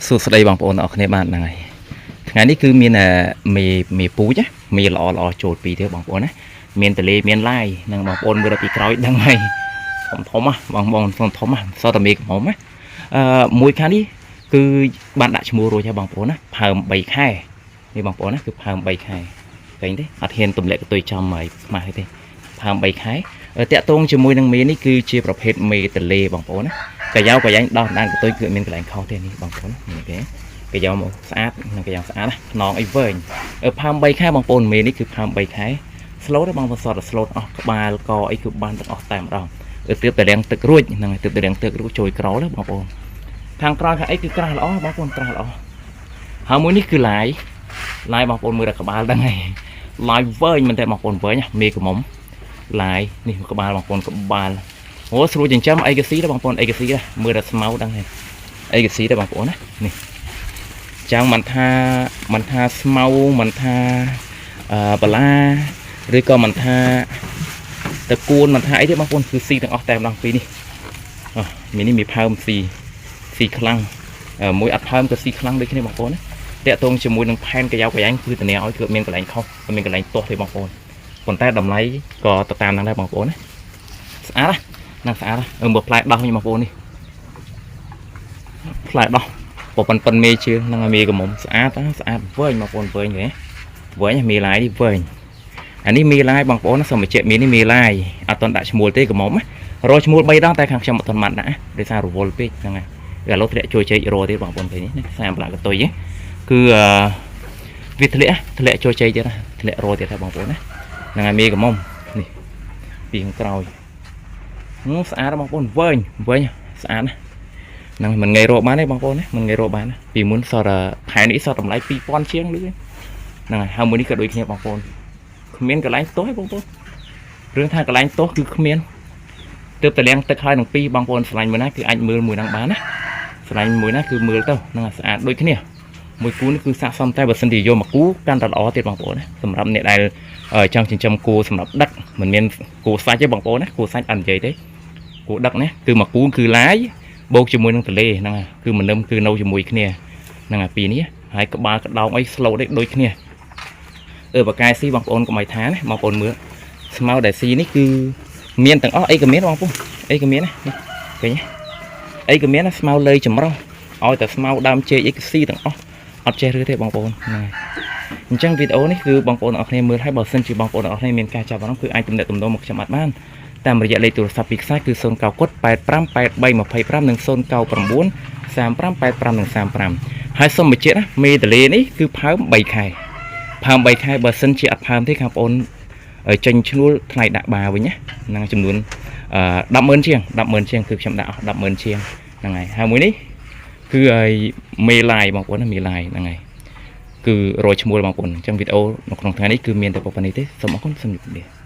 សួស្តីបងប្អូនទាំងអស់គ្នាបាទហ្នឹងហើយថ្ងៃនេះគឺមានមេមេពូជណាមេល្អល្អចូលពីរទៀតបងប្អូនណាមានតលេមានឡាយនឹងបងប្អូនមើលដល់ពីក្រោយដឹងហើយធំធំណាបងបងធំធំណាសតតែមេកំហុំណាអឺមួយខាងនេះគឺបានដាក់ឈ្មោះរួចហើយបងប្អូនណាផើម3ខែនេះបងប្អូនណាគឺផើម3ខែឃើញទេអត់ហ៊ានទម្លាក់កន្ទុយចំហើយខ្មាស់ទេផើម3ខែតាក់ទងជាមួយនឹងមេនេះគឺជាប្រភេទមេតលេបងប្អូនណា កាយ៉ៅកាយ៉ាញ់ដោះដានកន្ទុយគឺអត់មានកន្លែងខុសទេនេះបងប្អូននេះគេកាយ៉ៅមកស្អាតនឹងកាយ៉ៅស្អាតណាខ្នងអីវែងអឺផើម3ខែបងប្អូនមេនេះគឺផើម3ខែ slow ទេបងប្អូនសត slow អស់ក្បាលកអីគឺបានទាំងអស់តែម្ដងអឺទើបតែរាំងទឹករួចហ្នឹងហើយទើបតែរាំងទឹករួចជួយក្រោលបងប្អូនខាងក្រោយខាងអីគឺក្រាស់ល្អបងប្អូនក្រាស់ល្អហើយមួយនេះគឺឡាយឡាយបងប្អូនមើលដល់ក្បាលដឹងហើយឡាយវែងមែនតើបងប្អូនវែងមេកមុំឡាយនេះក្បាលបងប្អូនក្បាល អូស្រួលចិញ្ចឹមអីកាស៊ីដែរបងប្អូនអីកាស៊ីដែរមើលដល់ស្មៅដឹងហើយអីកាស៊ីដែរបងប្អូនណានេះចាំងមិនថាមិនថាស្មៅមិនថាអឺបលាឬក៏មិនថាតកួនមិនថាអីទេបងប្អូនគឺស៊ីទាំងអស់តែម្ដងពីរនេះអោះមាននេះមានផើមស៊ីស៊ីខ្លាំងអឺមួយអត់ផើមក៏ស៊ីខ្លាំងដូចគ្នាបងប្អូនណាតាក់ទងជាមួយនឹងផែនកយ៉ាវកាយ៉ាញ់គឺធានាឲ្យគឺមានកន្លែងខុសមានកន្លែងទាស់ទេបងប្អូនប៉ុន្តែតម្លៃក៏ទៅតាមហ្នឹងដែរបងប្អូនណាស្អាតណា ណាស្អាតអឺមើលផ្លែដោះវិញបងប្អូននេះផ្លែដោះប៉ុនប៉ុនមេជើងហ្នឹងហើយមេកមុំស្អាតណាស្អាតវែងបងប្អូនវែងហ៎វែងមេឡាយនេះវែងអានេះមេឡាយបងប្អូនសូមបញ្ជាក់មេនេះមេឡាយអត់ទាន់ដាក់ឈ្មោះទេកមុំណារកឈ្មោះ3ដងតែខាងខ្ញុំអត់ទាន់បានដាក់ដោយសាររវល់ពេកហ្នឹងហើយឥឡូវធ្លាក់ជួយជែករទៀតបងប្អូនឃើញនេះសាមប្លាកតុយគឺអឺវាធ្លាក់ធ្លាក់ជួយជែកទៀតណាធ្លាក់រទៀតហើយបងប្អូនណាហ្នឹងហើយមេកមុំនេះពីខាងក្រោយ ស្អាតបងប្អូនវែងវែងស្អាតណាហ្នឹងមិនងាយរកបានទេបងប្អូនណាមិនងាយរកបានណាពីមុនសតផែនេះសតតម្លៃ2000ជាងលឺហ្នឹងហើយហើយមួយនេះក៏ដូចគ្នាបងប្អូនគ្មានកន្លែងទោះទេបងប្អូនរឿងថាកន្លែងទោះគឺគ្មានទើបតែលាងទឹកហើយនឹងពីរបងប្អូនស្រឡាញ់មួយណាគឺអាចមើលមួយហ្នឹងបានណាស្រឡាញ់មួយណាគឺមើលទៅហ្នឹងស្អាតដូចគ្នាមួយគូនេះគឺស័ក្តិសមតែបើសិនជាយកមកគូកាន់តែល្អទៀតបងប្អូនណាសម្រាប់អ្នកដែលចង់ចិញ្ចឹមគោសម្រាប់ដឹកមិនមានគោសាច់ទេបងប្អូនណាគោសាច់អត់និយាយទេ គោដឹកណាគឺមកគូគឺឡាយបូកជាមួយនឹងទលេហ្នឹងហើយគឺមនឹមគឺនៅជាមួយគ្នាហ្នឹងហើយពីរនេះហើយក្បាលក្តោងអី slow ដូចដូចគ្នាអឺបកែស៊ីបងប្អូនកុំឲ្យថាណាបងប្អូនមើលស្មៅដែលស៊ីនេះគឺមានទាំងអស់អីក៏មានបងប្អូនអីក៏មានណានេះឃើញទេអីក៏មានណាស្មៅលើចម្រោះឲ្យតែស្មៅដើមចេកអីគឺស៊ីទាំងអស់អត់ចេះរើទេបងប្អូនហ្នឹងហើយអញ្ចឹងវីដេអូនេះគឺបងប្អូនទាំងអស់គ្នាមើលហើយបើសិនជាបងប្អូនទាំងអស់គ្នាមានការចាប់អារម្មណ៍គឺអាចទំនាក់ទំនងមកខ្ញុំអត់បាន តាមរយៈលេខទូរស័ព្ទពីរខ្សែគឺ099 8583 25និង099 3585និង35ហើយសូមបញ្ជាក់ណាមេតលេនេះគឺផើម3ខែផើម3ខែបើសិនជាអត់ផើមទេខាងបងអូនចេញឈ្នួលថ្លៃដាក់បាវិញណាហ្នឹងចំនួនអឺ100000ជាង100000ជាងគឺខ្ញុំដាក់អស់100000ជាងហ្នឹងហើយហើយមួយនេះគឺឲ្យមេឡាយបងប្អូនណាមេឡាយហ្នឹងហើយគឺរយឈ្មោះបងប្អូនអញ្ចឹងវីដេអូនៅក្នុងថ្ងៃនេះគឺមានតែប៉ុណ្្នេះទេសូមអរគុណសូមជម្រាបលា។